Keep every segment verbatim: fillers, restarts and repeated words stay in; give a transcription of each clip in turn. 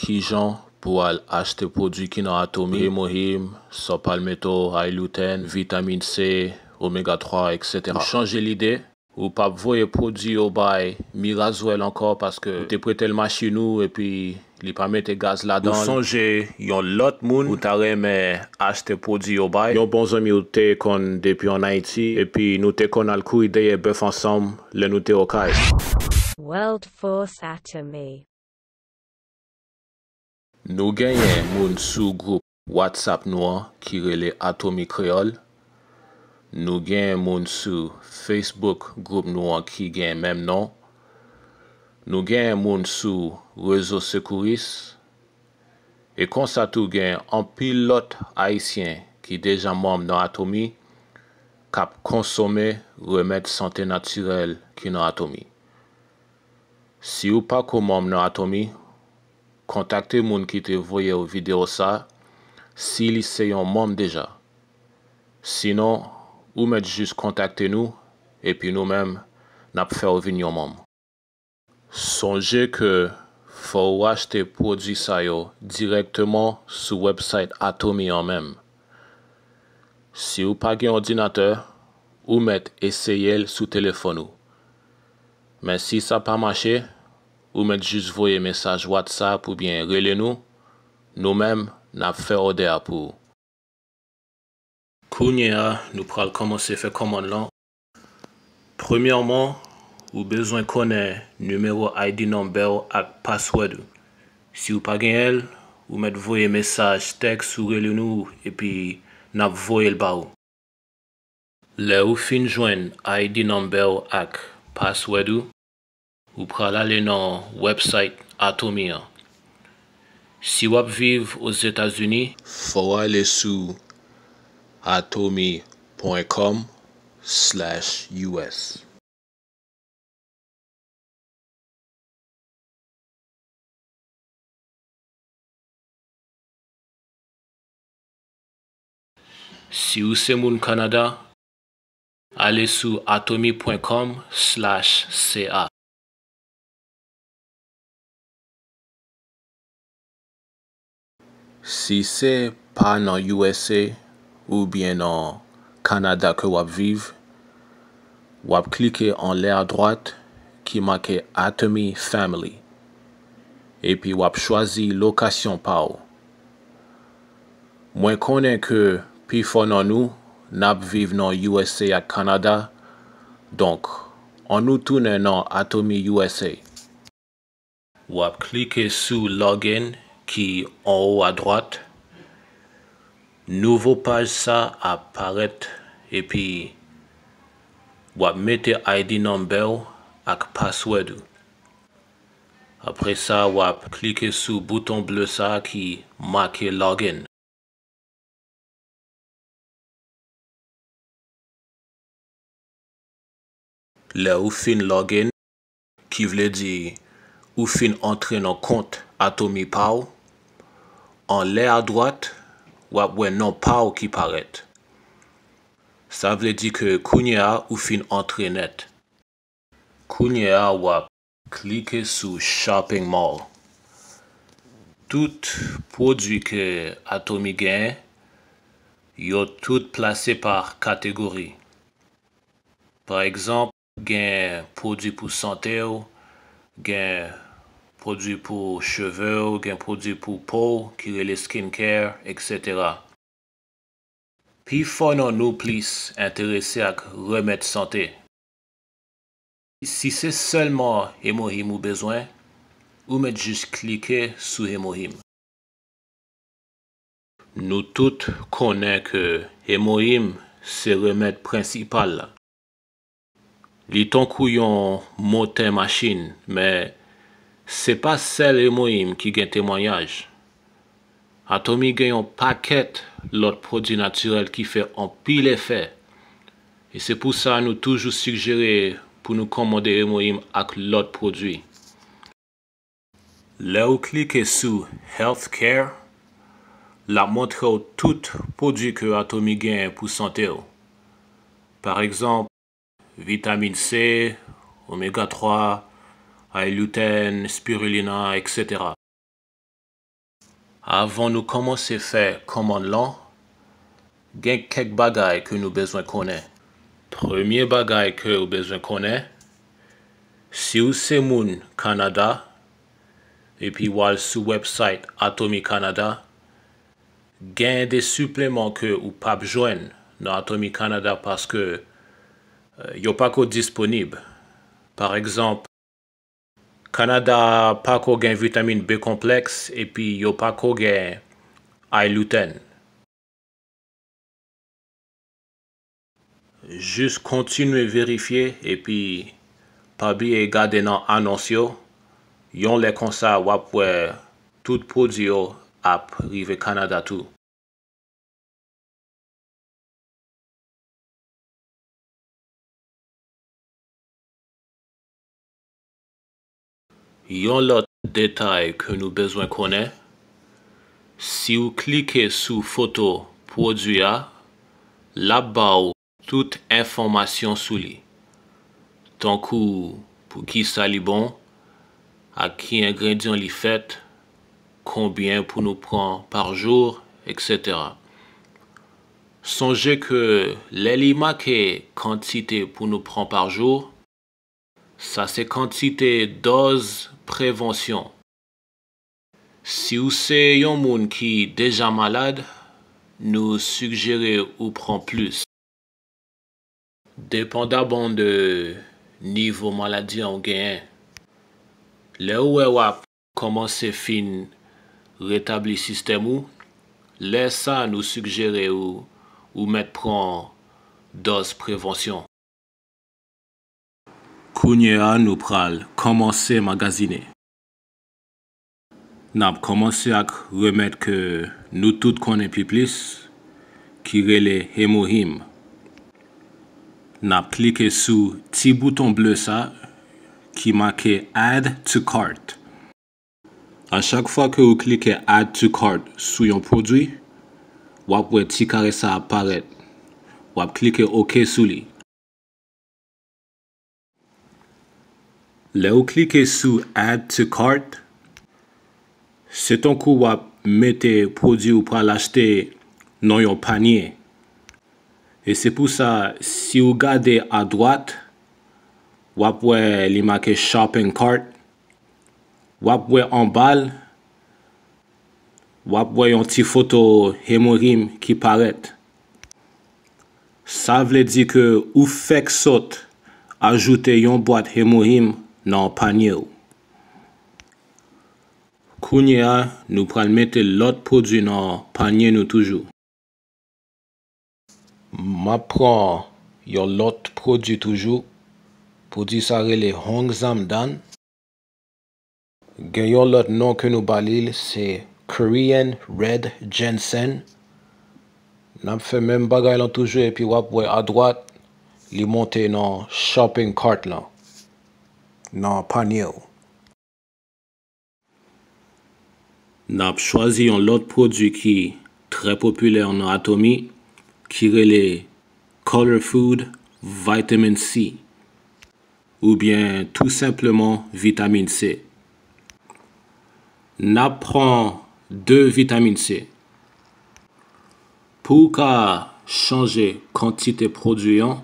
kijan pou w al achte pwodui ki nan Atomy, Hemohim, Sòpalmeto, I L U ten, vitamin C, omega twa, et cetera. Ou chanje lide, ou p ap voye pwodui yo bay Mirazwèl ankò paske ou te prete l machin ou epi li pa mete gaz ladan l. Ou sonje yon lòt moun ou ta renmen achte pwodui yo bay? Yon bon zanmi w te konn depi ann Ayiti, epi nou te konn al kouri dèyè bèf ansanm lè nou te Okay. World Force Atomy. Nou genyen moun sou gwoup WhatsApp nou an ki rele Atomy Kreyòl. Nou genyen moun sou Facebook gwoup nou an ki gen menm non. Nou genyen moun sou rezo sekouris. E konsa tou gen anpil lòt Ayisyen ki deja manm nan Atomy k ap konsome remèd sante natirèl ki nan Atomy. Si w pa ko manm nan Atomy, kontakte moun ki te voye w videyo sa, si li se yon manm deja. Sinon, ou mèt jis kontakte nou, epi nou menm, n ap fè w vin yon manm. Sonje ke fò w achte pwodui sa yo dirèkteman sou website Atomy an menm. Si w pa gen òdinatè, ou mèt eseye l sou telefòn ou. Men si sa pa mache, ou mèt jis voye mesaj WhatsApp oubyen rele nou, nou menm, n ap fè òdè a pou ou. Kounye a, nou pral kòmanse fè kòmann lan. Premyèman, ou bezwen konnen nimewo I D number w ak password ou. Si w pa genyen l, ou mèt voye mesaj tèks ou rele nou epi n ap voye l ba ou. Lè ou fin jwenn I D number w ak password ou, ou pral ale nan website Atomy an. Si w ap viv Ozetazini, fò w ale sou atomy point com slash U S. Si ou se moun Kanada, ale sou atomy point com slash C A. Si se pa nan U S A oubyen nan Kanada ke w ap viv, w ap klike anlè adwat ki make Atomy Family, epi w ap chwazi lokasyon pa w. Mwen konnen ke pifò nan nou, n ap viv nan U S A ak Kanada, donk, ann nou tounen nan Atomy U S A. W ap klike sou Login ki anwo adwat. Nouvo paj sa ap parèt, epi w ap mete I D number w ak password ou. Apre sa, w ap klike sou bouton ble sa ki make Login. Lè ou fin login, ki vle di ou fin antre nan kont Atomy pa w, anlè adwat, w ap wè non pa w ki parèt. Sa vle di ke kounye a ou fin antre nèt. Kounye a w ap klike sou Shopping Mall. Tout pwodui ke Atomy genyen, yo tout plase pa kategori. Pa egzanp, gen pwodui pou sante w, gen pwodui pou cheve w, gen pwodui pou po w ki rele skincare, et cetera. Pifò nan nou plis enterese ak remèd sante. Si se sèlman Hemohim ou bezwen, ou mèt jis klike sou Hemohim. Nou tout konnen ke Hemohim se remèd prensipal la. Li tankou yon motè machin, men se pa sèl Hemohim ki gen temwayaj. Atomy gen yon pakèt lòt pwodui natirèl ki fè anpil efè. E se pou sa nou toujou sigjere pou nou kòmande Hemohim ak lòt pwodui. Lè ou klike sou Healthcare, l ap montre w tout pwodui ke Atomy genyen pou sante w. Pa egzanp, vitamin C, omega twa, I L U ten, spirulina, et cetera. Avan nou kòmanse fè kòmann lan, gen kèk bagay ke nou bezwen konnen. Premye bagay ke ou bezwen konnen, si w se moun Kanada, epi w al sou website Atomy Canada, gen de sipleman ke ou p ap jwenn nan Atomy Canada paske, eh, yo pako disponib. Pa egzanp, Kanada pako gen vitamin B konplèks epi yo pako gen I lutein. Jis kontinye verifye epi pa bliye gade nan anons yo. Yon lè konsa, w ap wè tout pwodui yo ap rive Kanada tou. Yon lòt detay ke nou bezwen konnen, si w klike sou foto pwodui a, l ap ba w tout enfòmasyon sou li, tankou pou kisa li bon, ak ki engredyan li fèt, konbyen pou nou pran pa jou, etsetera. Sonje ke lè li make kantite pou nou pran pa jou, sa se kantite dòz prevansyon. Si w se yon moun ki deja malad, nou sigjere ou pran plis. Depandaman de nivo maladi an w genyen, lè ou wè w ap kòmanse fin retabli sistèm ou, lè sa a nou sigjere ou, ou mèt pran dòz prevansyon. Kounye a, nou pral kòmanse magazine. N ap kòmanse ak remèd ke nou tout konnen pi plis, ki rele Hemohim. N ap klike sou ti bouton ble sa ki make Add to Cart. A chak fwa ke ou klike Add to Cart sou yon pwodui, w ap wè ti kare sa ap parèt. W ap klike oke sou li. Lè ou klike sou Add to Cart, se tankou w ap mete pwodui ou pral achte nan yon panye. E se pou sa, si ou gade adwat, w ap wè li make Shopping Cart. W ap wè anba l, w ap wè yon ti foto Hemohim ki parèt. Sa vle di ke ou fèk sot ajoute yon bwat Hemohim nan panye w. Kounye a, nou pral mete lòt pwodui nan panye nou toujou. M ap pran yon lòt pwodui toujou. Pwodui sa rele Hongzamdan. Gen yon lòt non ke nou ba li, se Korean Red Ginseng. N ap fè menm bagay lan toujou epi w ap wè adwat, li monte nan shopping cart lan, nan panye w. N ap chwazi yon lòt pwodui ki trè popilè nan Atomy, ki rele Color Food Vitamin C, oubyen tou senpleman vitamin C. N ap pran de vitamin C. Pou w ka chanje kantite pwodui an,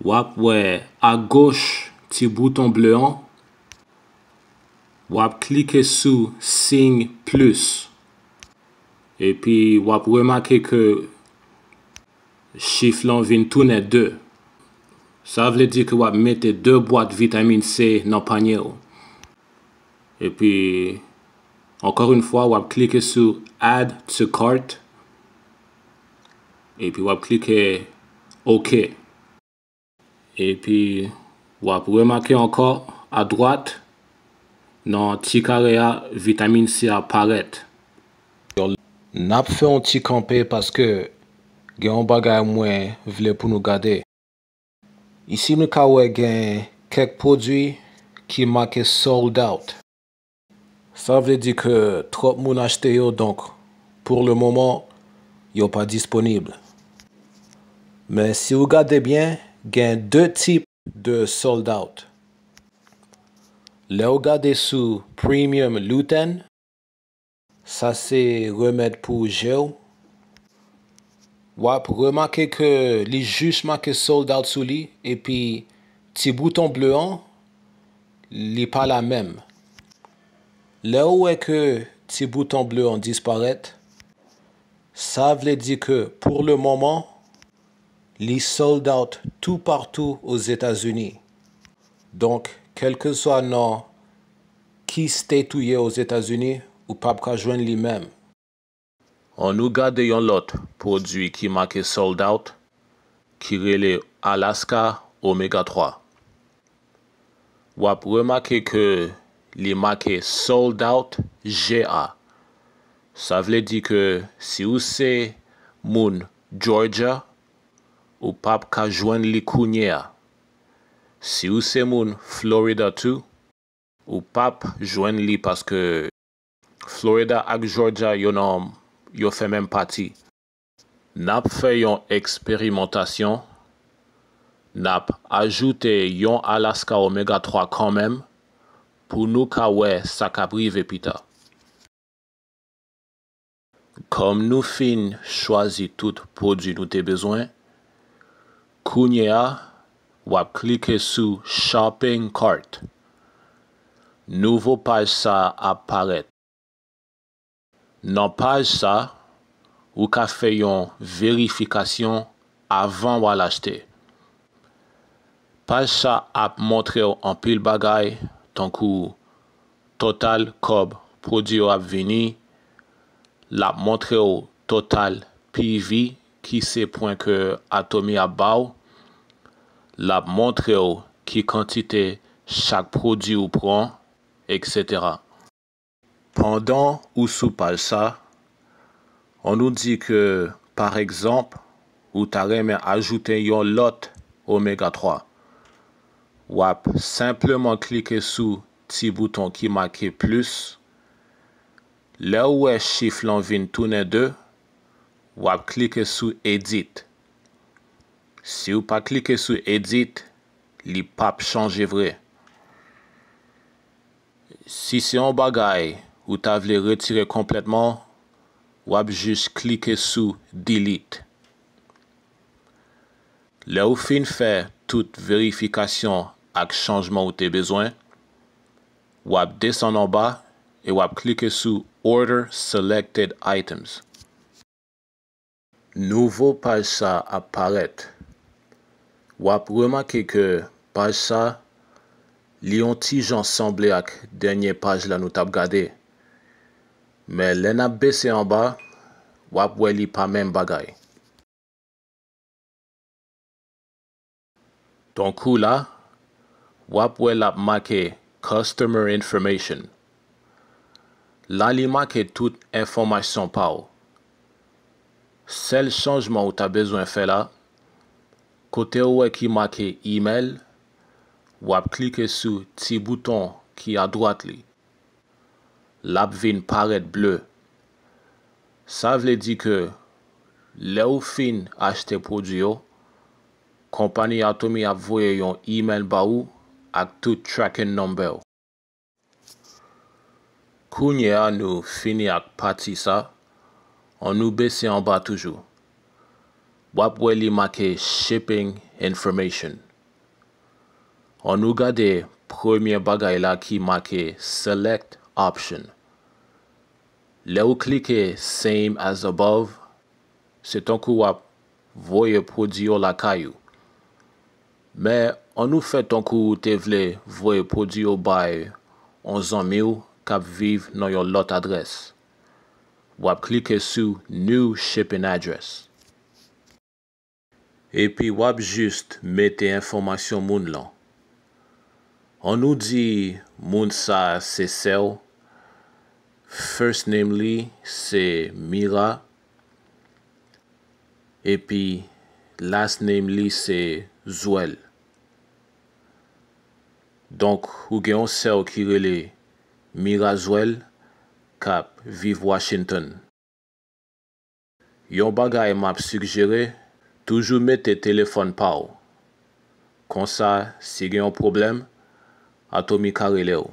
w ap wè agoch ti bouton ble an, w ap klike sou siy plis. Epi w ap remake ke chif lan vin tounen de. Sa vle di ke w ap mete de bwat vitamin C nan panye w. Epi, encore une fois, w ap klike sou Add to Cart. Epi w ap klike OK. Epi, w ap remake ankò, adwat, nan ti kare a, vitamin C a parèt. N ap fè yon ti kanpe paske gen yon bagay mwen vle pou nou gade. Isi nou ka wè gen kèk pwodui ki make sold out. Sa vle di ke twòp moun achte yo, donk, pour le moment, yo pa disponib. Men si w gade byen, gen de tip de sold out. Lè w gade sou Premium Lutein, Sa se remèd pou je w. W ap remake ke li jis make sold out sou li, epi ti bouton ble an, li pa la menm. Lè w wè ke ti bouton ble an disparèt, sa vle di ke, pour le moment, li sold out toupatou Ozetazini. Donk, kèlkeswa nan ki state ou ye Ozetazini, ou p ap ka jwenn li menm. Ann nou gade yon lòt pwodui ki make sold out, ki rele Alaska Omega twa. W ap remake ke li make sold out G A. Sa vle di ke si w se moun Georgia, ou p ap ka jwenn li kounye a. Si w se moun Florida tou, ou p ap jwenn li paske Florida ak Georgia yo nan, yo fè menm pati. N ap fè yon eksperimantasyon. N ap ajoute yon Alaska Omega twa kanmenm pou nou ka wè sa k ap rive pita. Kòm nou fin chwazi tout pwodui nou te bezwen, kounye a, w ap klike sou Shopping Cart. Nouvo paj sa a ap parèt. Nan paj sa, ou ka fè yon verifikasyon avan w al achte. Paj sa ap montre w anpil bagay, tankou total kòb pwodui yo ap vini, l ap montre w total P V, ki se pwen ke Atomy ap ba w, l ap montre w ki kantite chak pwodui ou pran, etsetera. Pandan ou sou paj sa, ann nou di ke, pa egzanp, ou ta renmen ajoute yon lòt Omega twa. W ap senpleman klike sou ti bouton ki make plis. Lè w wè chif lan vin tounen de, w ap klike sou Edit. Si w pa klike sou Edit, li p ap chanje vre. Si se yon bagay ou ta vle retire konplètman, w ap jis klike sou Delete. Lè w fin fè tout verifikasyon ak chanjman ou te bezwen, w ap desann anba e w ap klike sou Order Selected Items. Nouvo paj sa ap parèt. W ap remake ke paj sa, li yon ti jan sanble ak dènye paj la nou t ap gade. Men lè n ap bese anba, w ap wè li pa menm bagay. Tankou la, w ap wè l ap make Customer Information. La li make tout enfòmasyon pa w. Sèl chanjman ou ta bezwen fè la, kote w wè ki make Email, w ap klike sou ti bouton ki adwat li. L ap vin parèt ble. Sa vle di ke lè w fin achte pwodui yo, konpayi Atomy ap voye yon email ba ou ak tout tracking number w. Kounye a nou fini ak pati sa, ann nou bese anba toujou. W ap wè li make Shipping Information. Ann nou gade premye bagay la ki make Select Option. Lè w klike Same as above, se tankou w ap voye pwodui yo lakay ou. Men, ann nou fè tankou ou te vle voye pwodui yo bay yon zanmi w k ap viv nan yon lòt adrès. W ap klike sou New Shipping Address. Epi w ap jis mete enfòmasyon moun lan. Ann nou di moun sa a se sè w, first name li se Mira, epi last name li se Zwèl. Donk, ou gen yon sè w ki rele Mira Zwèl k ap viv Washington. Yon bagay m ap sigjere, toujou mete telefòn pa w. Konsa, si gen yon pwoblèm, Atomy ka rele w.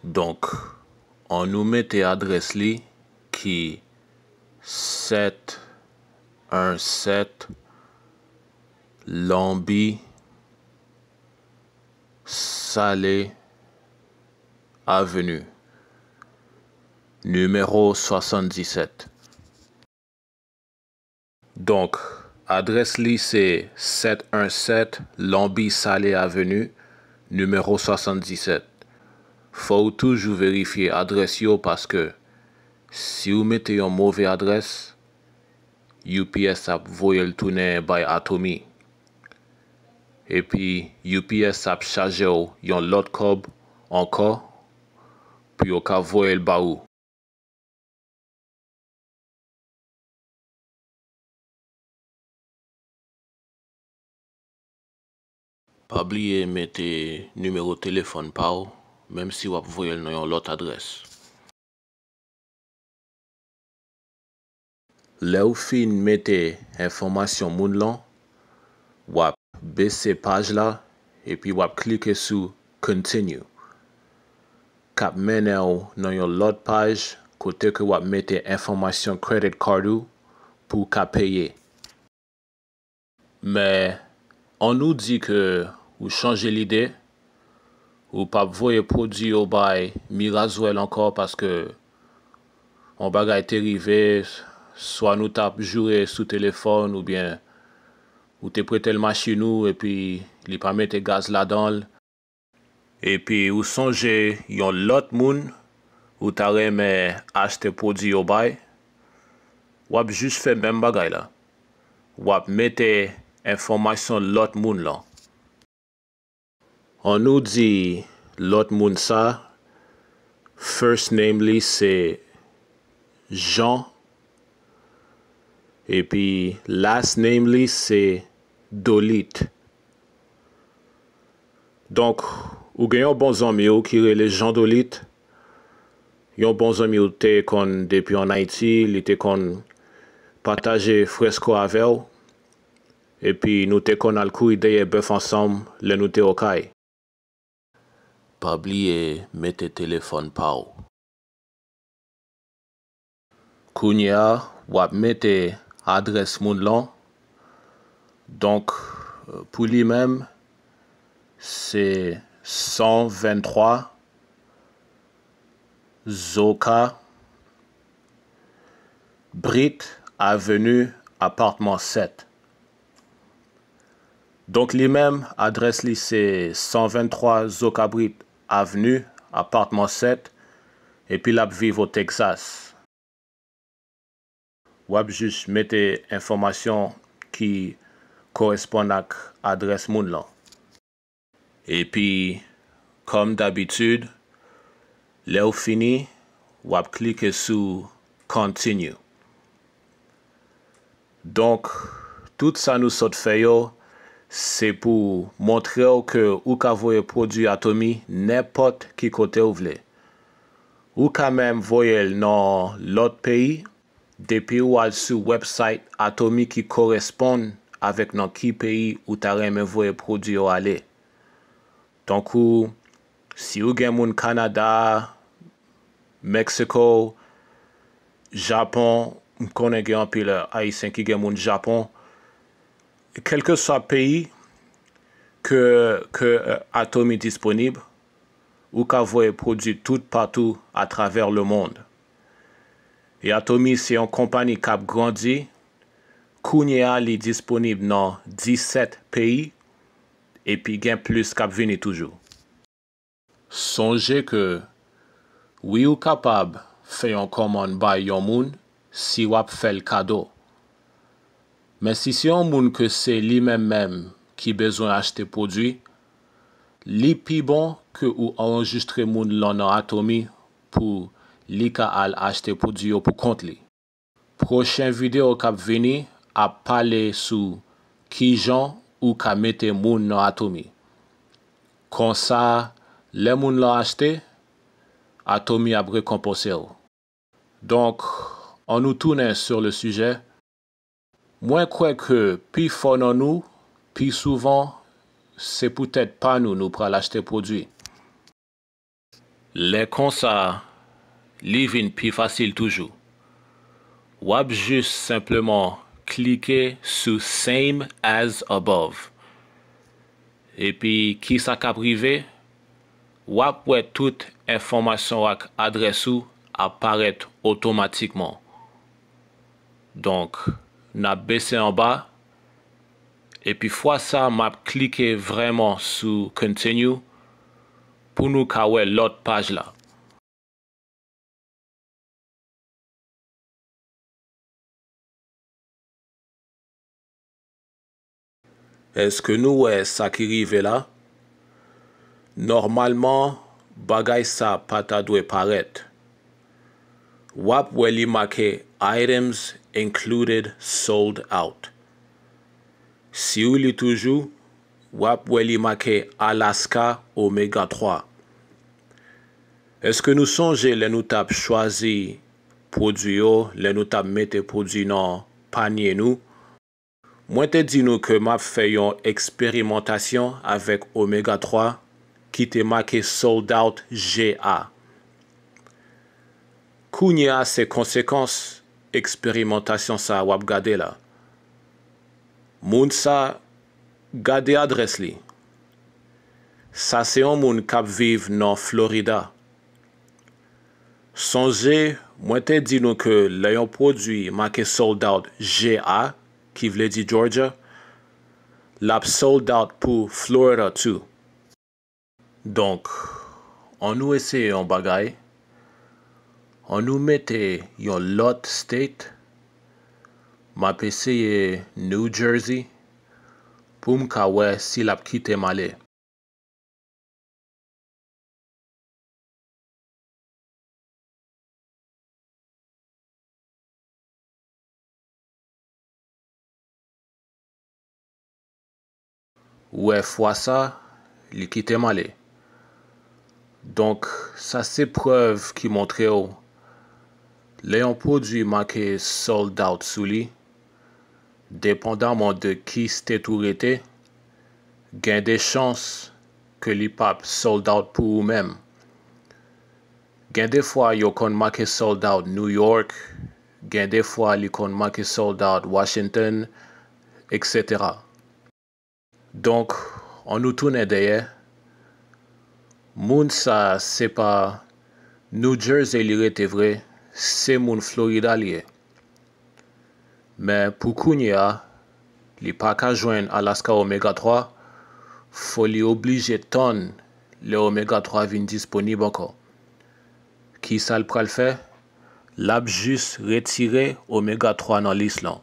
Donk, annou mete adrès li ki sèt en sèt Lambie Salé Avenue, nimewo swasanndisèt. Donk, adrès li se sèt en sèt Lambie Salé Avenue, nimewo swasanndisèt. Fò w toujou verifye adrès yo paske si w mete yon move adrès, U P S ap voye l tounen bay Atomy. Epi U P S ap chaje w yon lòt kòb ankò pou yo ka voye l ba ou. Pa bliye mete nimewo telefòn pa w, menm si w ap voye l nan yon lòt adrès. Lè w fin mete enfòmasyon moun lan, w ap bese paj la epi w ap klike sou Continue, k ap mennen w nan yon lòt paj kote ke w ap mete enfòmasyon credit card ou pou w ka peye. Men, annou di ke ou chanje lide, ou p ap voye pwodui yo bay Mirazwèl ankò paske yon bagay te rive, swa nou t ap joure sou telefòn oubyen ou te prete l machin ou epi li pa mete gaz ladan l. Epi ou sonje yon lòt moun ou ta renmen achte pwodui yo bay, w ap jis fè menm bagay la. W ap mete enfòmasyon lòt moun lan. Annou di lòt moun sa, first name li se Jean, epi last name li se Dolit. Donk, ou gen yon bon zanmi w ki rele Jean Dolit, yon bon zanmi w te konn depi ann Ayiti, li te konn pataje fresko avè w, epi nou te konn al kouri dèyè bèf ansanm lè nou te Okay. Pa bliye mete telefòn pa w. Kounye a, w ap mete adrès moun lan. Donk, pou li menm, se san venntwa Zoka Brit, Avenue, Apatman sèt. Donk, li menm, adrès li se san venntwa Zokabrit Avenue, Apatman sèt, epi l ap viv o Texas. W ap jis mete enfòmasyon ki koresponn ak adrès moun lan. Epi, kòm dabitid, lè w fini, w ap klike sou Continue. Donk, tout sa nou sot fè yo, se pou montre w ke ou ka voye pwodui Atomy nenpòt ki kote w vle. Ou ka menm voye l nan lòt peyi, depi w al sou website Atomy ki koresponn avèk nan ki peyi ou ta renmen voye pwodui yo ale. Tankou, si w gen moun Kanada, Mexico, Japon, m konnen gen anpil Ayisyen ki gen moun Japon. Kèlkeswa peyi ke, ke Atomy disponib, ou ka voye pwodui toupatou atravè lemonn. E Atomy se yon konpayi k ap grandi. Kounye a, li disponib nan disèt peyi, epi gen plis k ap vini toujou. Sonje ke, wi, ou kapab fè yon kòmann bay yon moun si w ap fè l kado. Men si se yon moun ke se li menm menm ki bezwen achte pwodui, li pi bon ke ou anrejistre moun lan nan Atomy pou li ka al achte pwodui yo pou kont li. Pwochen videyo k ap vini ap pale sou kijan ou ka mete moun nan Atomy. Konsa, lè moun lan achte, Atomy ap rekonpanse w. Donk, annou tounen sur le sujet. Mwen kwè ke pifò nan nou, pi souvan, se poutèt pa nou nou pral achte pwodui. Lè konsa, li vin pi fasil toujou. W ap jis senpleman klike sou Same as above. Epi, kisa k ap rive? W ap wè tout enfòmasyon w ak adrès ou ap parèt otomatikman. Donk, n ap bese anba, epi fwa sa, m ap klike vrèman sou Continue pou nou ka wè lòt paj la. Èske nou wè sa ki rive la? Nòmalman, bagay sa pa ta dwe parèt. W ap wè li make Items included sold out. Si w li toujou, w ap wè li make Alaska Omega twa. Èske nou sonje lè nou t ap chwazi pwodui yo, lè nou t ap mete pwodui nan panye nou? Mwen te di nou ke m ap fè yon eksperimantasyon avèk Omega twa ki te make Sold Out G A. Kounye a, se konsekans eksperimantasyon sa a w ap gade la. Moun sa, gade adrès li. Sa se yon moun k ap viv nan Florida. Sonje, mwen te di nou ke lè yon pwodui make Sold Out G A, ki vle di Georgia, l ap sold out pou Florida tou. Donk, ann nou eseye yon bagay. Ann nou mete yon lòt state. M ap eseye New Jersey pou m ka wè si l ap kite m ale. Ou wè fwa sa, li kite m ale. Donk, sa se prèv ki montre w, lè yon pwodui make sold out sou li, depandaman de ki state ou rete, gen de chans ke li p ap sold out pou ou menm. Gen de fwa yo konn make sold out New York, gen de fwa li konn make sold out Washington, et cetera. Donk, ann nou tounen dèyè. Moun sa se pa New Jersey li rete vre, se moun Florida li ye. Men pou kounye a, li pa ka jwenn Alaska Omega twa, fò li oblije tann lè Omega twa vin disponib ankò. Kisa l pral fè? L ap jis retire Omega twa nan lis lan.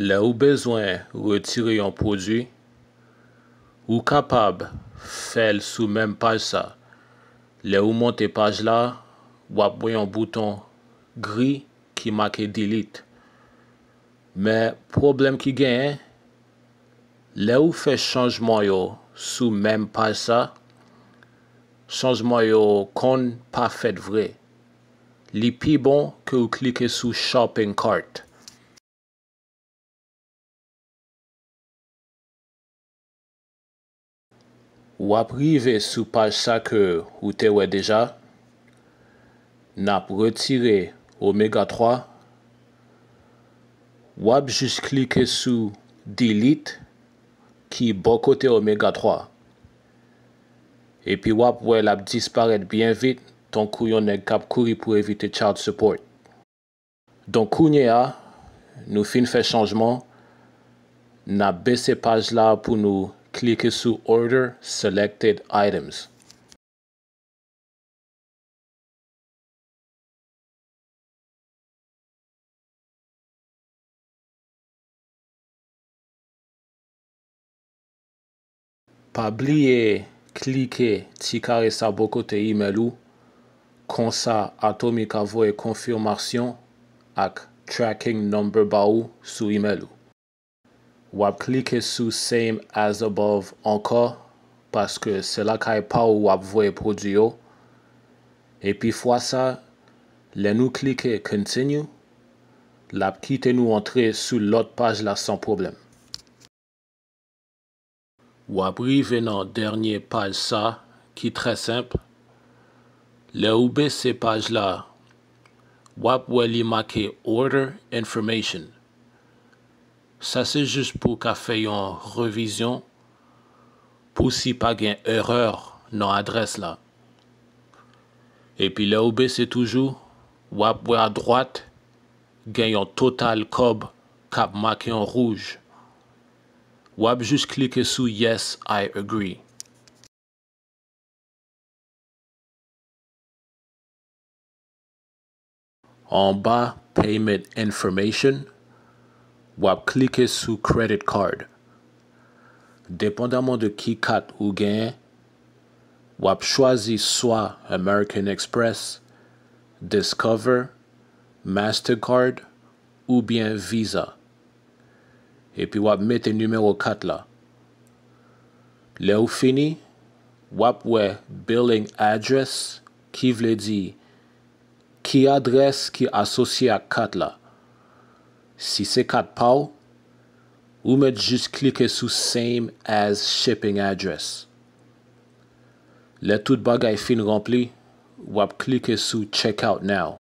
Lè ou bezwen retire yon pwodui, ou kapab fè l sou menm paj sa. Lè ou monte paj la, w ap wè yon bouton gri ki make Delete. Men pwoblèm ki genyen, lè ou fè chanjman yo sou menm paj sa, chanjman yo konn pa fèt vre. Li pi bon ke w klike sou Shopping Cart. W ap rive sou paj sa ke ou te wè deja. N ap retire Omega twa. W ap jis klike sou Delete ki bò kote Omega twa. Epi w ap wè l ap disparèt byen vit, tankou yon nèg k ap kouri pou evite child support. Donk, kounye a, nou fin fè chanjman, n ap bese paj la pou nou klike sou Order Selected Items. Pa bliye klike ti kare sa bò kote imèl ou, konsa Atomic ka voye konfimasyon ak tracking number ba ou sou imèl ou. W ap klike sou Same as above ankò, paske se lakay pa w w ap voye pwodui yo. Epi fwa sa, lè nou klike Continue, l ap kite nou antre sou lòt paj la san pwoblèm. W ap rive nan dènye paj sa ki trè senp. Lè ou bese paj la, w ap wè li make Order Information. Sa se jis pou w ka fè yon revizyon pou si pa gen erè nan adrès la. Epi lè ou bese toujou, w ap wè adwat gen yon total kòb k ap make an wouj. W ap jis klike sou Yes, I agree. Anba Payment Information, w ap klike sou Credit Card. Depandaman de ki kat ou genyen, w ap chwazi swa American Express, Discover, Mastercard oubyen Visa. Epi w ap mete nimewo kat la. Lè ou fini, w ap wè Billing Address, ki vle di ki adrès ki asosye ak kat la. Si se kat pa w, ou mèt jis klike sou Same as Shipping Address. Lè tout bagay fin ranpli, w ap klike sou Check out now.